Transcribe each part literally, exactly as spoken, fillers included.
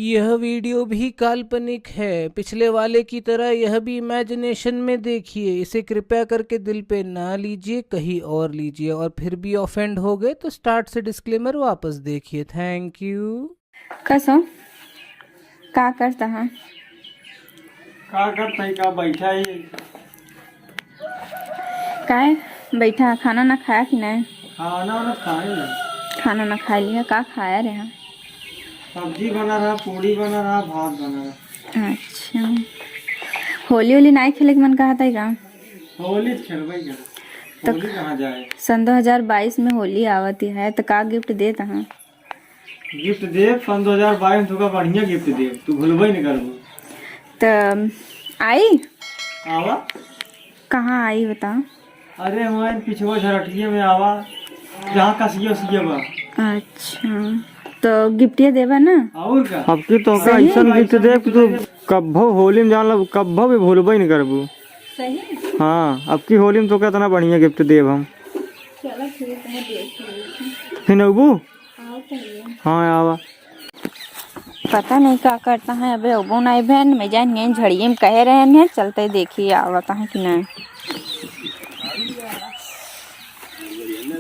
यह वीडियो भी काल्पनिक है। पिछले वाले की तरह यह भी इमेजिनेशन में देखिए। इसे कृपया करके दिल पे ना लीजिए, कहीं और लीजिए। और फिर भी ऑफेंड हो गए तो स्टार्ट से डिस्क्लेमर वापस देखिए। थैंक यू। कसो, का करता है? का करता है, का बैठा ही। काहे बैठा, खाना ना खाया कि नहीं? खाना ना खाए ना। खाना ना खा लिया, का खाया रहा? सब्जी बना रहा, पूरी बना रहा, भात बना रहा। अच्छा, होली होली नाई खेले के मन कहत है का? होली तो खेलबे करे। तो होली कहाँ जाए? सन दो हजार बाईस में होली आवत ही है, तो का गिफ्ट देत हैं? गिफ्ट देब, सन दो हजार बाईस में तोका बढ़िया गिफ्ट देब, तू भूलबे नहीं करबू। त आई? आवा। कहाँ आई बता? अरे वहीं पिछुआ झरठिया में आवा, जहाँ कसिया उसिया बा। अच्छा, तो गिफ्टिया देबा ना? और का? अब की तोका सही? ऐसन गिफ्ट देब कि तू कब्बो होली में जान लो, कब्बो भी भूलबे नहीं करबू। सही? हाँ, अब की होली में तोका इतना बढ़िया गिफ्ट देब हम। चलो ठीक है, देख लेते हैं। फिर अबू? आओ पहले। हाँ, आवा। पता नहीं का करता है, अबे अबो नहीं बहन, मैं जान यहीं झड़िए में कहे रहे हैं, चलते देखिए आवता है कि नहीं।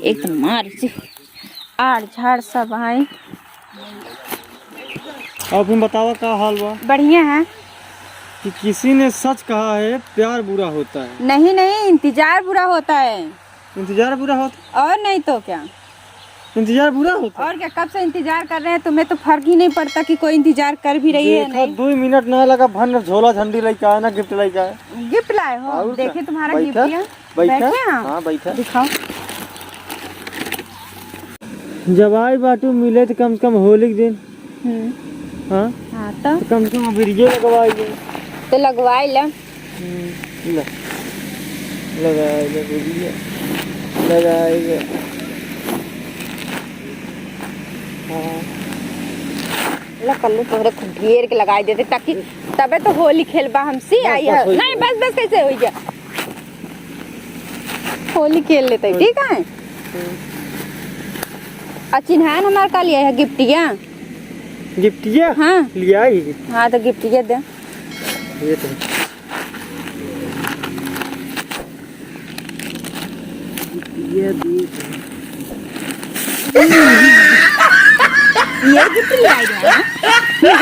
एक तो मार से आड़ झाड़ सब है। अब तुम बतावा का हाल बा? बढ़िया है। कि किसी ने सच कहा है, प्यार बुरा होता है। नहीं, नहीं, इंतजार बुरा होता है। इंतजार बुरा होता? और नहीं तो क्या? इंतजार बुरा होता? और क्या, कब से इंतजार कर रहे हैं, तुम्हें तो फर्क ही नहीं पड़ता कि कोई इंतजार कर भी रही है या देखा, नहीं। दो मिनट ना लगा, भन झोला झंडी लेके आया ना, गिफ्ट लेके आया। गिफ्ट लाए हो? और क्या? देखे तुम्हारा गिफ्ट। बैठा? बैठे हैं? हाँ, बैठा। दिखाओ। जब आई बाटू मिले तो कम से कम होली के दिन। हम्म। हाँ? हाँ, तो? तो कम से कम अबरिये लगवाई ले। तो लगवाई ले। हम्म, ले। लगाई ले अबरिये। लगाई ले। हाँ। ले कल्लू तोहरे खूब ढेर के लगाई देते, ताकि तबे तो होली खेलबा हमसे। बस, आई बस, है। होई नहीं, गया। बस, बस, कैसे होई गया? होली खेल लेते, ठीक है? हम्म। आ चिन्हान हमार का लिया है, गिफ्टिया? गिफ्टिया? हाँ। लिया ही। हाँ, तो गिफ्टिया दे। ये तो। गिफ्टिया दी। ये गिफ्ट ले आई है ना? क्या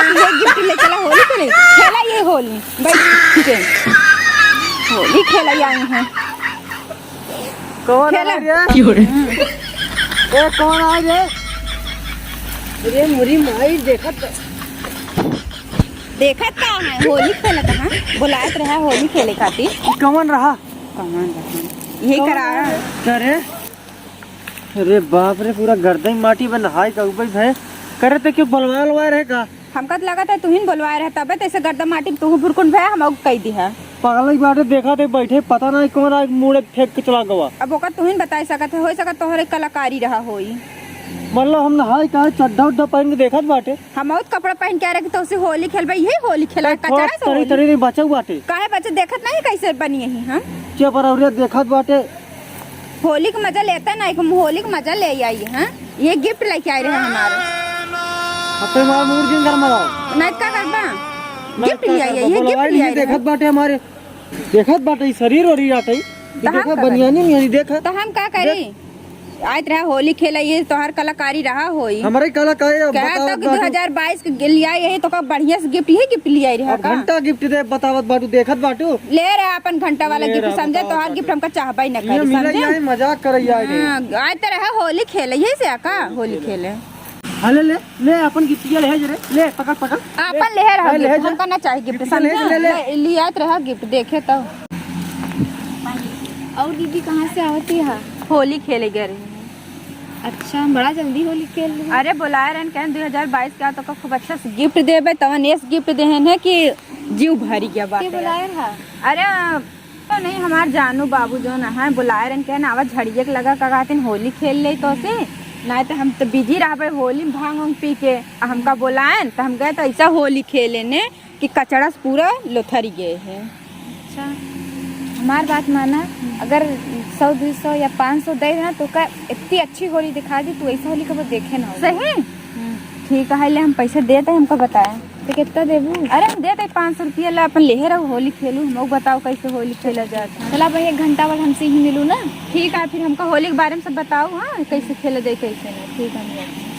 तू ये गिफ्ट ले चला होली खेले? खेला ये होली। बैठ के। होली खेला आई हैं। कौन खेला। आ रे? क्यों रे? ए, कौन आ रे? अरे मुरी माई, देखत। देखत का है? होली खेलत है। बुलात रहा होली खेले खातिर। कौन रहा? कौन रहा? यही कौन करा। रहा? करे? अरे बाप रे, पूरा गर्दन माटी बा, नहाई का ऊपर भय। करे तो क्यों बोलवाए, बोलवाए रहे का? हमका तो लगत है तुहिन बोलवाए रहे, तबे तो ऐसे गर्दन माटी में तुहू भुरकुन भय, हम अउक कई दी है। पगलई बाटे, देखा थे बैठे, पता नहीं कौन आके मुड़े फेंक के चला गवा। अब ओकर तुहिन बताई सकत है, हो सकत तोहरे कलाकारी रहा होई। मतलब हम नहाई का चड्ढा उड्ढा पहन के देखत बाटे। हम बहुत कपड़ा पहन के आ रहे कि तोसे होली खेलबे, यही होली खेला, ए, थोड़ा कचड़ा से तरी होली। तरी नहीं बचल बाटे। काहे बच्चे देखत नहीं कैसे बनी यही, हाँ? के बरौरे देखत बाटे। होली के मजा लेता ना, एक होली के मजा ले आई, हाँ? ये गिफ्ट लेके आए रहे हमारे। अब तो हमारा मूड जिन घर में रहो। नहीं तो का करबा? नहीं गिफ्ट तो ले आई, का ये करबा? गिफ्ट बोलवाई ले आई नहीं, रहे। देखत बाटे हमारे, देखत बाटे, ई शरीर ओरी आटे। ई तो हम देखा का बनियानी करी? में, ई देखा। तो हम का करी? देख। आइत रहा होली खेला, ये तोहर कलाकारी रहा होई। हमारे कलाकारी अब कहा बताओ तो कि बाटू। दो हज़ार बाईस के लिए आई यही तो का बढ़िया से गिफ्ट, यही गिफ्ट ले आई रहा अब का? घंटा गिफ्ट दे, बतावत बाटू, देखत बाटू। ले रहा अपन घंटा वाला ले गिफ्ट, रहा, समझे? बतावत तोहर बाटू। गिफ्ट हमका चाहबे न ये करी, मिला समझे? यहाँ मजाक करे आई रे। हाँ, आइत रहा होली खेले, यही से आ का होली खेले। हाँ, ले, ले, ले, अपन गिफ्टिया ले, ले, ले, पकड़, पकड़। आपन ले, ले रहा ले, गिफ्ट, ले जा। हमका ना चाही गिफ्ट, गिफ्टिया ले, समझे? ले, ले। ले, लियात रहा गिफ्ट, देखे तो। और दीदी कहाँ से आवती है? होली खेले गए रही। अच्छा, बड़ा जल्दी होली खेल रही। अरे, बोलाए रहन, कहन दो हज़ार बाईस का तो खूब अच्छा से गिफ्ट देबे, तवन एस गिफ्ट देहन है कि जीव भरी गया बात के है। बोलाए रहा? अरे, तो नहीं, हमार जानू बाबू जो ना है, बोलाए रहन, कहन आवा झड़िए के लगा का कहतिन होली खेल ले तो से, नहीं तो हम तो बिजी रहबे होली में भांग उंग पी के। आ हमका बोलाएन तो हम गए तो ऐसा होली खेले ने कि कचड़ा से पूरा लोथरी गए है। अच्छा, हमार बात माना, अगर सौ, दो सौ या पाँच सौ दे देना तो का इतनी अच्छी होली दिखा दी, तू ऐसा होली कबो देखे ना हो। सही? हम्म। ठीक है, ले हम पैसे देते हैं, हमका बताए। तो कितना देबू? अरे हम देते पाँच सौ रुपया ला, अपन लेहे रहो, होली खेलू, हमको बताओ कैसे होली खेला जाता है। चला भाई, एक घंटा बाद हमसे ही मिलू ना। ठीक है, फिर हमका होली के बारे में सब बताओ, हाँ, कैसे खेला जाए, कैसे नहीं। ठीक है, हम जाते हैं।